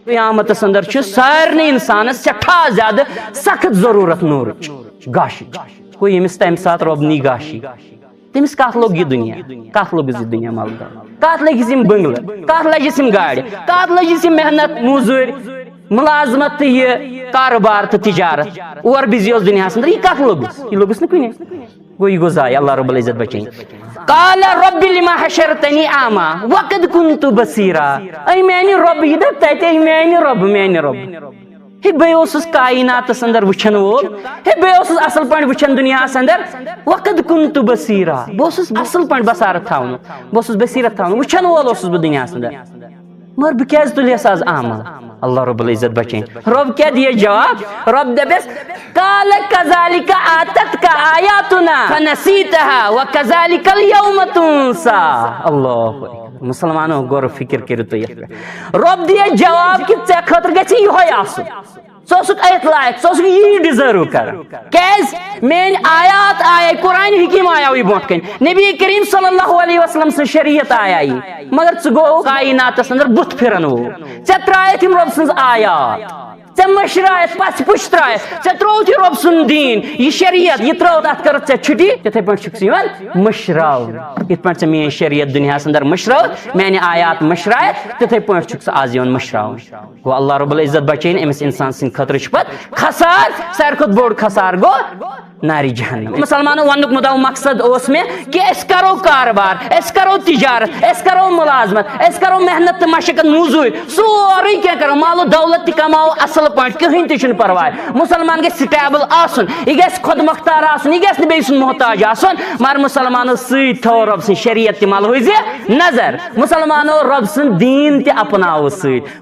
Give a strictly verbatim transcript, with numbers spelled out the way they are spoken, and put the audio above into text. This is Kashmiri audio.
قیامتس اندر چھُ سارنٕے انسانس سٮ۪ٹھاہ زیادٕ سخت ضروٗرت نوٗرٕچ، گاشِچ۔ گوٚو ییٚمِس تمہِ ساتہٕ رۄب نی گاشی، تٔمِس کتھ لوٚگ یہِ دُنیا؟ کتھ لوٚگُس یہِ دُنیا ملدار؟ کتھ لٔگِس یِم بنگلہٕ؟ کتھ لٔجِس یِم گاڑِ؟ کتھ لٔجِس یِم محنت، موٚزوٗرۍ، مُلازمت تہٕ یہِ کارٕبار تہٕ تجارت؟ اور بِزی اوس دُنیاہس اندر، یہِ کتھ لوٚگُس؟ یہِ لوٚگُس نہٕ کُنے۔ گوٚو یہِ گوٚو ضایع، اللہ رب العزت بچٲیِن۔ قال رب لما حشرتنی اعمی وقد کنت بصیرا۔ اے میانہِ رۄب، یہِ دپ تتہِ، اے میانہِ رۄب، میانہِ رۄب۔ ہے، بہٕ اوسُس کائناتس اندر وٕچھن وول، ہے، بہٕ اوسُس اصل پٲٹھۍ وٕچھان دُنیاہس اندر، وقد کنت بصیرا، بہٕ اوسُس اصل پٲٹھۍ بصارت تھاونہٕ، بہٕ اوسُس بصیرت تھاونہٕ، وٕچھن وول اوسُس بہٕ دُنیاہس اندر۔ مگر بہٕ کیازِ تُلیس آز اعمی؟ اللہ رب العزت بچٲیِن۔ رب کیاہ دِیس جواب؟ رب دپس، قال کذالک آتتک آیاتنا فنسیتها وکذالک الیوم تنسی۔ اللہ اکبر۔ مسلمانو، غور و فکر کٔرِو تُہۍ یتھ پٮ۪ٹھ۔ رب دِیس جواب کہِ ژےٚ خٲطرٕ گژھِ یِہوٚے آسُن۔ ژٕ اوسُکھ أتھۍ لایق، ژٕ اوسُکھ یی ڈِزٲرٕو کران۔ کیازِ؟ میٲنۍ آیات آیے، قرآن حکیم آیاو یہِ برونٛٹھ کنہِ، نبی کریم صلی اللہ علیہ وسلم سٕنٛز شریعت آیے یہِ۔ مگر ژٕ گوٚو کائناتس اندر بُتھ پھِرن وول۔ ژےٚ ترٛایتھ یِم رۄب سٕنٛز آیات، ژےٚ مٔشرایتھ، پژھِ پُش ترٛایتھ، ژےٚ ترٛووُتھ یہِ رۄب سُنٛد دیٖن، یہِ شریعت، یہِ ترٛٲوتھ، اتھ کٔرٕتھ ژےٚ چھُٹی۔ تِتھے پٲٹھۍ چھُکھ ژٕ یِوان مٔشراونہٕ۔ یِتھ پٲٹھۍ ژےٚ میٲنۍ شریعت دُنیاہس اندر مٔشرٲوتھ، میانہِ آیات مٔشرایتھ، تِتھے پٲٹھۍ چھُکھ ژٕ آز یِوان مٔشراونہٕ۔ گوٚو، اللہ رب العزت بچٲیِن، أمِس انسان سٕنٛدِ خٲطرٕ چھُ پتہٕ خسار، سارِ کھۄتہٕ بوٚڑ خسار گوٚو نارِ جہنم۔ مسلمانو، وننُک مُدعا مقصد اوس مےٚ کہِ أسۍ کرو کارٕبار، أسۍ کرو تجارت، أسۍ کرو مُلازمت، أسۍ کرو محنت تہٕ مشقت، موٚزوٗرۍ، سورُے کینٛہہ کرو، مال و دولت تہِ کماوو اصل پٲٹھۍ، کٕہٕنۍ تہِ چھُنہٕ پرواے۔ مسلمان گژھِ stable آسُن، یہِ گژھِ خۄد مۄختار آسُن، یہِ گژھِ نہٕ بیٚیہِ سُنٛد محتاج آسُن۔ مگر مسلمانو، سۭتۍ تھاوو رۄب سٕنٛز شریعت تہِ ملحوظِ نظر، مسلمانو، رۄب سُنٛد دیٖن تہِ اپناوو سۭتۍ۔